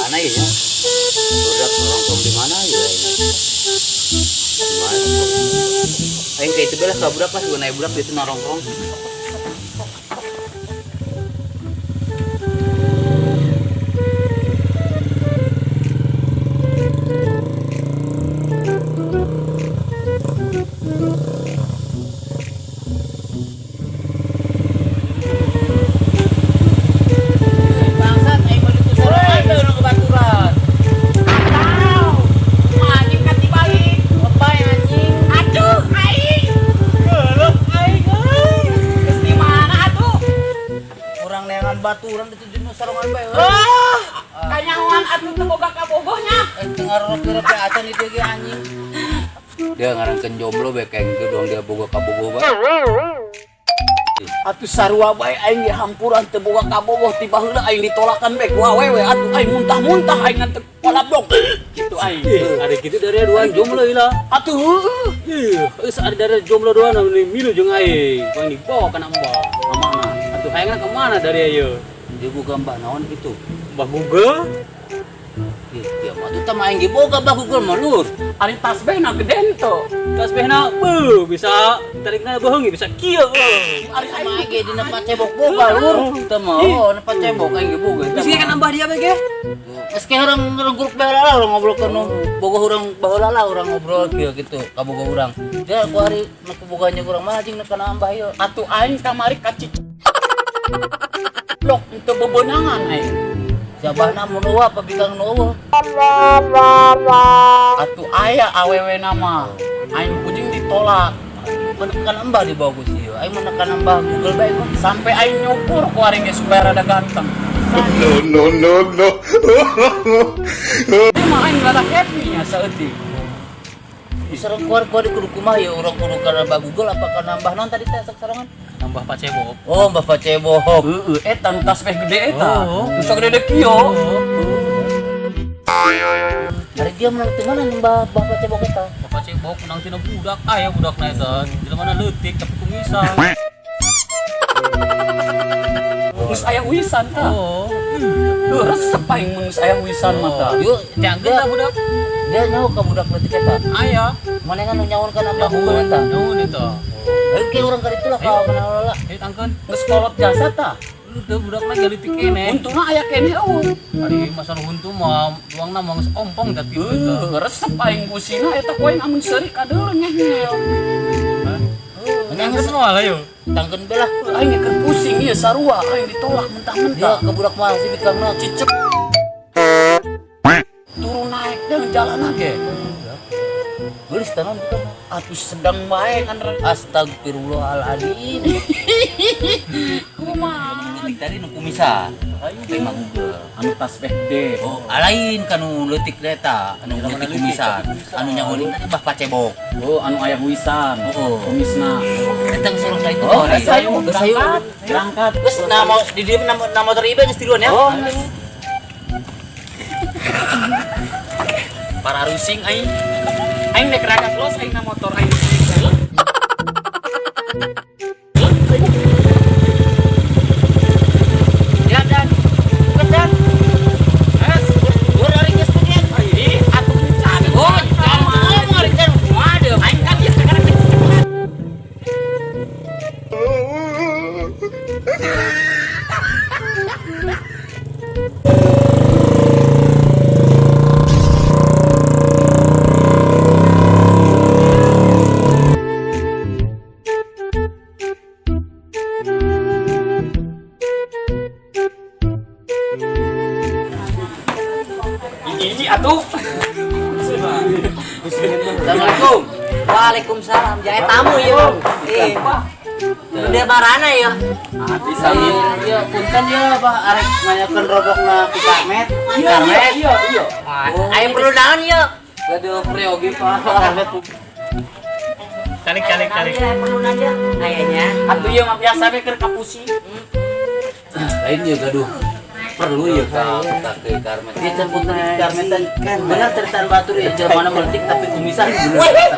Mana ya? Budak nongkrong di mana ya? Di mana? Aing kayak itu belah ka budak lah, gua naik budak itu nongkrong. Bangsat aing mah ditu sorangan teh urang kebaturan. Atau anjing kan dibalik. Lebay anjing. Aduh, aing. Geuleuh aing euy. Geus di mana atuh? Urang neangan baturan ditu jeung sarongan bae. Ah, kanyahoan atuh teu boga kabogohnya. Eh teu ngaroke-roke acan itu ge anjing. Dia ngarankeun jomblo bae kayak gitu doang dia boga kabogoh bae. Atuh sarua bae aing ge hampuran teu boga kabogoh ti baheula aing ditolakan bae ku awewe atuh aing muntah-muntah aing ngan teu kolablok. Gitu aing. Ada gitu dari dua jomblo ila. Atuh heueuh. Ih, geus ada dari jomblo dua nu milu jeung aing. Ku aing dibawa kana embah. Ka mana? Atuh hayangna ka mana dari ayeuna? Dia boga mbah naon gitu. Mbah Google. Ih, dia mah tuh tama aing ge boga mbah Google mah lur. Ari tasbehna gede henteu. Tasbihna beuh bisa tarikna beuheung bisa kieu. Ari Sama aing aing ge dina pacebok boga lur. Teu mah oh, na pacebok aing ge boga. Geus kan nambah dia bae ge. Geus kayak urang urang grup baheula lah urang ngobrol ke nu boga urang baheula lah urang ngobrol kieu gitu ka boga urang. Dia ku hari nu boganya urang mah anjing nu kana ambah ieu. Atuh aing kamari ka ciclok teu bebenangan aing. Jabahna mun eueuh apa bikang nu eueuh. Atuh aya awewe nama. Aing pujing ditolak. Mun kana embah di bagus ieu. Aing mah kana embah Google bae mah. Sampai aing nyukur ku aring ge supaya rada ganteng. No, no, no, no. Ini mah aing rada happy nya saeutik. Bisa keluar-keluar di kudu kumaha ya urang kudu kana mbah Google apa kana mbah naon tadi teh sok sarangan? Nambah pacebok. Oh, mbah pacebok. Heeh, eta nu tasbih gede eta. Oh. Nu sagede kieu. Hari dia menang di mana mbah mbah pacebok eta? Mbah pacebok menang tina budak aya budakna eta. Jelema mana leutik tapi kumisan. Geus aya huisan tah. Oh. Heuh, resep aing mun geus aya huisan mah tah. Yuk, Jangkeun dia lah budak. dia nyaho ka budak leutik eta. Aya. Manehna nu nyaho kana mbah Google eta. Nyaho eta. Ayo ke urang ka ditu lah ka kana lah. Eh tangkeun. Geus kolot jasa tah. Teu budakna ge leutik keneh. Untungna aya keneh eueuh. Ari masalah huntu mah duangna mah geus ompong tah kitu eta. Heuh, resep aing gusina eta ku aing amun seuri kadeuleu nyehnyel. Menang Tangkeun moal ayo. tangkeun be lah. Aing ge keur pusing ieu sarua aing ditolak Dia mentah-mentah. ke budak mah si bikangna. Cicep turun naik dan jalan ge. Geulis tah naon bikangna. Atuh sedang bae kan Astagfirullahaladzim. Kumaha? Leutik tadi nu kumisan. Aing mah Google. Anu tasbih gede. Oh, lain kanu leutik eta, anu leutik kumisan. Anu nyahonin tadi bah pacebok. Oh, anu aya huisan. Oh. Kumisna. Eta geus urang ka itu. Oh, geus ayo Geus ayo. berangkat. Berangkat. Geus na mau di dieu na motor ieu geus tiluan ya. Oh. Para rusing aing. Aing nek rada close aing na motor aing. Ya dan. Geus dan. Es. Gua ari geus punya. Ih, atuh can. Oh, jangan ngomong ari can. Waduh. Aing kan ieu sekarang Hiji-hiji atuh. Assalamualaikum. Waalaikumsalam. Jaya tamu ya. Eh. Udah marana ya. Ati sami. Iya, punten ya, Pak arek nanyakeun robokna ki Karmet. Iya, iya, iya, iya. Oh. Ayo perlu naon ya. Gaduh priyogi Pak. Karmet. Calik calik calik. Ayo perlu naon kayaknya. Atuh ieu mah biasa we keur kapusing. Lain ya gaduh perlu ya ka ka ke Karmet. Dia can punten di Karmet bener ceritaan batur ya jelema mana meletik tapi kumisan bener.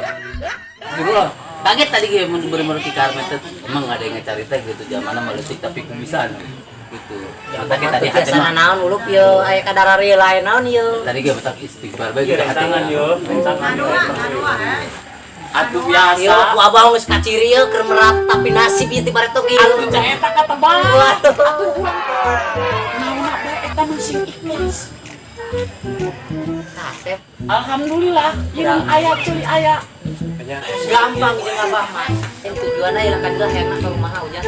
Gitu lah. Kaget tadi gue mun bener-bener ki Karmen teh emang ada yang ngecarita gitu zamanna mah leutik tapi kumisan gitu. Makanya tadi hati Biasa mah naon ulup ye aya kadarari lain naon ye. Tadi gue betak istighfar bae gitu hati. Rencangan yo, rencangan yo. Atuh Ieu biasa. ku abah geus kaciri ye keur meratapi nasib ieu ti bareto kieu. Atuh cah eta katebak. Waduh. Atuh urang naon bae eta mah sing ikhlas. Kasep. Alhamdulillah, ieu aya ceuli aya. Gampang jeung abah mah. Yang tujuanna ieu kan hayang ka rumah ujang.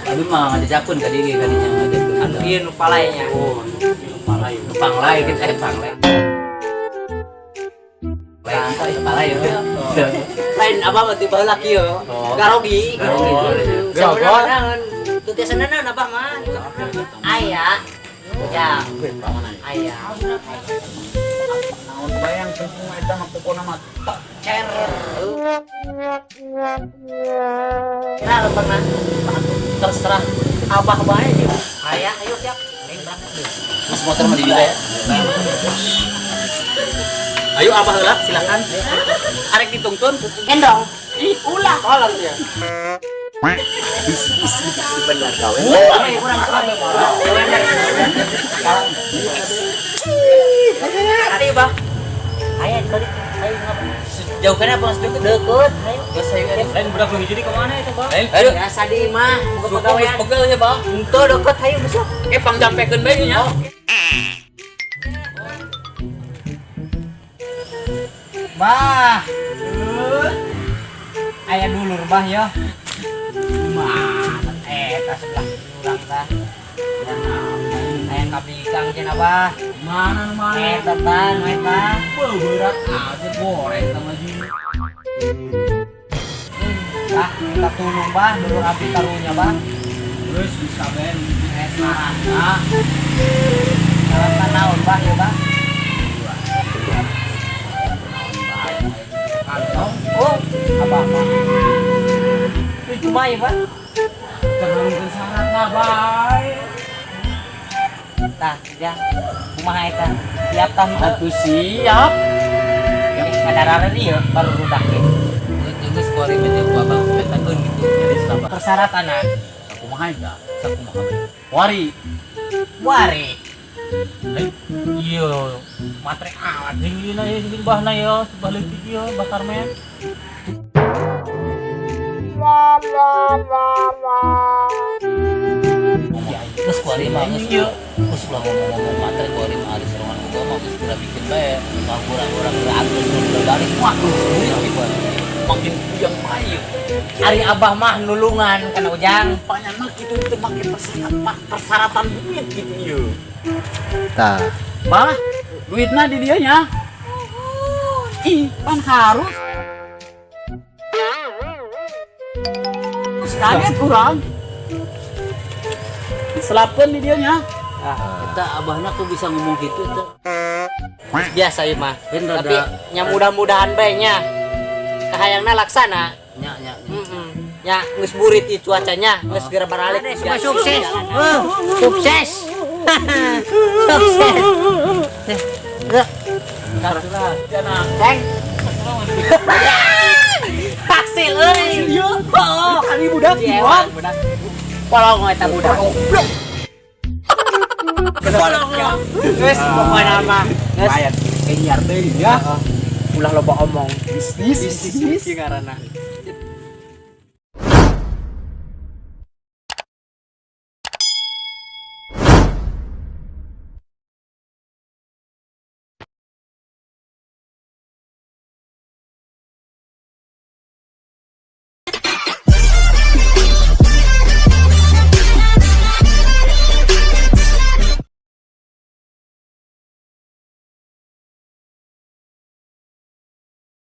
Abi mah ngajajakeun ka dieu kadinya ngajakeun. Anu ieu nu palainya. Oh, nu palai. Nu panglai gitu panglai. Lain kepala ya. Lain abah mah ti baheula kieu. Oh. Garogi. Garogi. Sebenarnya teu tiasa naon abah mah. Aya. Ujang. Aya. Naon bayang penting mah eta mah pokona mah cer. Kira lo pernah Terserah abah bae jeung. Aya, ayo siap. Ayo berangkat. Mas motor mah di dieu ya. Ayo abah heula silakan. Arek ditungtun. Gendong. Ih, ulah. Tolong ya. Benar gawe. Kurang sorry. Ayo, Bang. Ayo balik. Ayo ngapa? Jauh kan apa mas deket? Deket, ayo. Geus ayo ayo. Lain budak lu jadi kemana itu, Bang? Ayo. Biasa di mah, buka Suku geus pegawaian. pegel ya, Bang. Ento deket, ayo besok. Eh pangjampekeun bae nya. Bah. Aya dulur bah ya. Mana eta sebelah urang tah. Aya kabikang cenah bah. Mana mana? Eta tah, nu eta. Berat aja goreng sama ji. Bah, minta tulung bah, dulur abdi karunya bah. Terus bisa ben. Saran ah. Saran naon bah ya bah? Kantong. Oh, abah mah. Itu cuma ya bah. Jangan syarat lah, bae. Tah, ya. Kumaha eta? Siap tah henteu? Atuh siap. Kadarare ieu baru rudak ge. Geus kuari mah jeung ku abang petakeun gitu. Jadi sabar. Persyaratan Kumaha eta? Sakumaha bae. Wari. Wari. Iya, matre alat jeung ieu na ieu jeung bahna ya, bah leutik ieu, bah Karmen. Geus kuari mah geus ieu. Geus ulah ngomong-ngomong matre kuari mah ari sorangan boga mah geus geura bikin bae. Mah kurang-kurang geura atus geura balik. Wah, geus duit gitu. Makin puyeng bae. Ari abah mah nulungan kana ujang. Rupanya mah kitu teu make persyaratan persyaratan duit gitu ieu. Tah. Bah, duitna di dieu nya. Ih, pan harus. Terus kaget urang. Diselapkeun di dieu nya. Eta abahna kok bisa ngomong gitu eta. Biasa ieu mah. Ben rada- Tapi nya mudah-mudahan bae nya. Kahayangna laksana. Nya nya. Heeh. Nya geus burit ieu cuacanya, geus geura baralik. Sukses. Sukses. Sukses. Ceng. Hasil euy. Oh, Kali budak Jewan budak. Polong eta budak. Polong. Geus pokona mah. Geus Kenyar teh ya. ulah loba omong. Bisnis bisnis. Ieu ngaranna.